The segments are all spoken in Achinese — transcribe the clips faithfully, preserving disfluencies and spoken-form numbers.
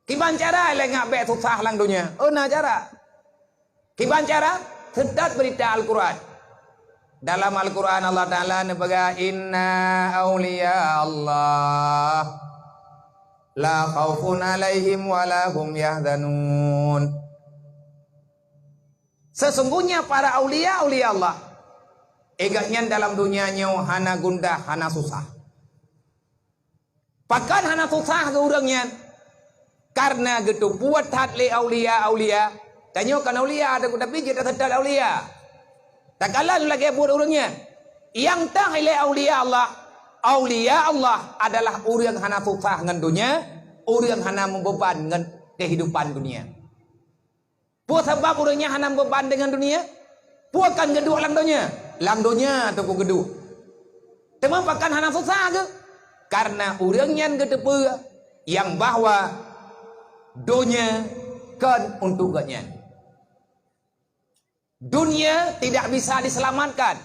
Kiban cara lé ngabék susah lam donya? Oh, na cara. Kiban cara? Seutôt beurita Al-Quran. Dalam Al-Quran Allah Ta'ala neupeugah, "Inna awliya Allah la khaufun alaihim wa la hum yahzanun." Sesungguhnya para aulia-aulia Allah, eh, gobnyan dalam donya nyoe hana gundah, hana susah. Pakon hana susah keu ureuëng nyan? Karena geuteupeue that lé aulia-aulia. Tanyoe kon aulia, tapi jeuet taseutôt aulia. Takalon lagée buet ureuëng nyan. Nyang teuh ilée aulia Allah, aulia Allah adalah ureuëng hana susah ngon donya, ureuëng hana meubeban ngon kehidupan dunia. Peue sabab ureuëng nyan hana meubeban deungon dunia? Peue kon geuduek lam donya? Lam donya teungku geuduek. Teuma pakon hana susah geuh? Karena ureuëng nyan geuteupeue nyang bahwa donya kon untuk gobnyan. Dunia tidak bisa diselamatkan,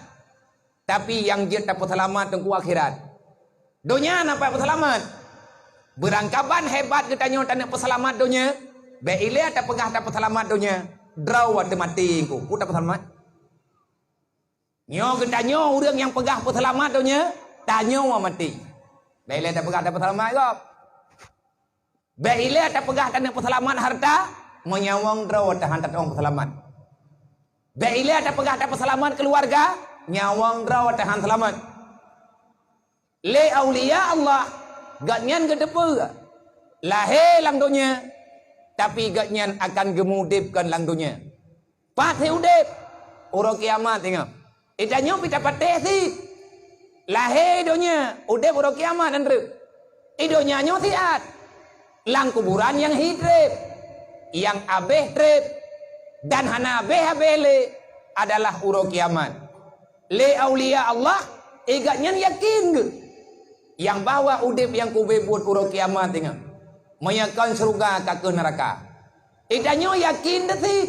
tapi nyang jeuet tapeuseulamat teungku akhirat. Donya na pat peuseulamat. Beurangkaban hebat geutanyoe taneuk peuseulamat donya, bék ilée tapeugah tapeuseulamat donya, droe watée maté teungku. Peue tapeuseulamat? Nyoe geutanyoe ureuëng nyang peugah peuseulamat donya, tanyoe maté. Bék ilée tapeugah tapeuseulamat gob. Bék ilée tapeugah taneuk peuseulamat hareuta, meunyoe nyawöng droe tahan tatong peuseulamat. Bék ilée tapeugah tapeuseulamat keuluwarga, nyawöng droe tahan seulamat. Lé aulia Allah, gobnyan geuteupeue lahé lam donya, tapi gobnyan akan geumudeb kon lam donya. Pat udeb? Uroe kiamat ingat. Geutanyoe pih tapatéh sit. Lahé donya, udeb uroe kiamat nan treuk. Di donya nyoe siat. Lam kuburan nyang hi treb, nyang abéh treb, dan hana abéh-abéh lé adalah uroe kiamat. Lé aulia Allah, eh, gobnyan yakin geuh nyang bahwa udeb nyang kube buet uroe kiamat ingat. Meunyoe kon syeuruga ka keuh neuraka. Geutanyoe yakin teuh sit,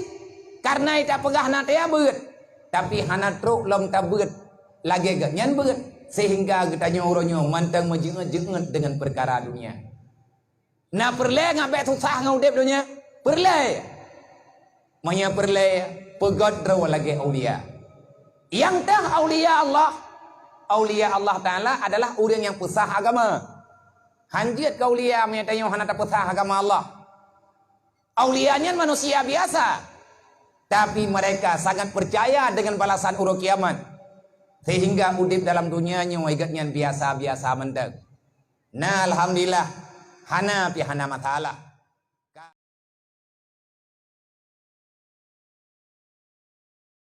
kareuna tapeugah na teuh beuet, tapi hana trok lom tabeuet lagée gobnyan beuet, sehingga geutanyoe uroe nyoe mantong meujeuet-jeuet deungon peukara dunia. Na peureulée ngabék susah ngon udeb donya? Peureulée. Meunyoe peureulée, peugét droe lagée aulia. Nyang teuh aulia Allah, aulia Allah Ta'ala adalah ureuëng nyang peusah agama. Hanjeuet keu aulia meunyoe tanyoe hana tapeusah agama Allah. Aulia nyan manusia biasa, tapi mereka sangat percaya dengan balasan uroe kiamat, sehingga udeb dalam donya nyoe gobnyan biasa-biasa mantong. Na alhamdulillah, hana pih hana masalah.